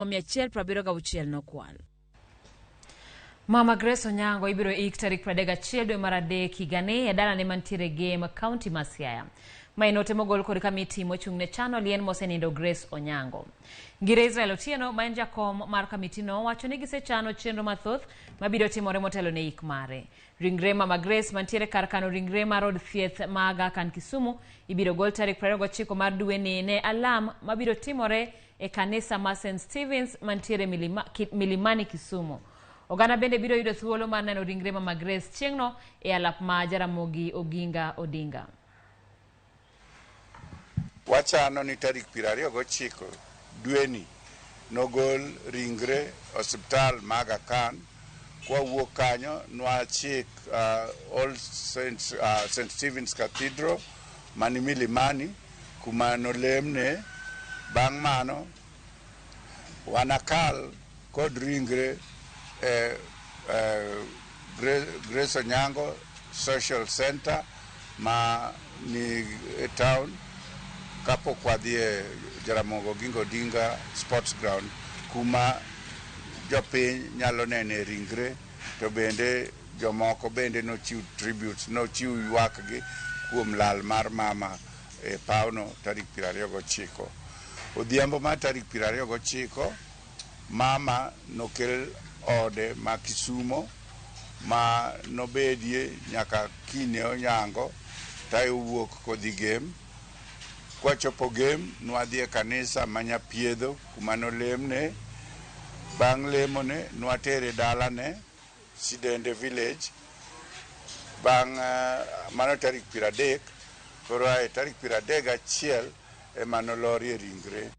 176 nokwal. Mama Grace Onyango ibiro ik tarik 31 dwe mar adek higani e dalane mantiere Gem, kaunti ma Siaya. Ma en ote mogol kod kamiti mochung' ne chano liend mosenindo Grace Onyango. Ngire Israel Otieno ma en jakom mar kamitino wacho ni gisechano chenro mathoth mabiro timore motelo ne ik mare. Ringre Mama Grace mantiere kar kano ringre mar od thieth ma Aga Khan Kisumu ibiro gol tarik 29 mar dweni ne alam mabiro timore e kanisa ma St. Stephen's mantiere Milimani Kisumu. Oganda bende biro yudo thuolo mar neno ringre Mama Grace chieng'no e alap ma Jaramogi Oginga Odinga. Wachano ni tarik 29 dweni nogol ringre osiptal ma Aga Khan. Kwawuok kanyo nwachik All Saints, St. Stephen's Cathedral mani Milimani kuma nolemne. Bang' mano wanakal kod ringre e Grace Onyango Social Center ma ni e town kapok wadhi e Jaramogi Oginga Odinga Sports Ground kuma jopiny nyalo nene ringre to bende jomoko bende nochiw tributes, nochiw ywakgi kuom lal mar mama e pawno tarik 29. Odhiambo mar tarik 29 mama nokel ode ma Kisumo ma nobedie nyaka kine onyango tayo wuok kodhi Gem. Kwachopo Gem nwadhi e kanisa ma Nyapiedho kuma nolemne. Bang' lemone nwatere dalane Sidende Village. Bang' mano tarik 30, koro ae tarik 31 ema nolorie ringre.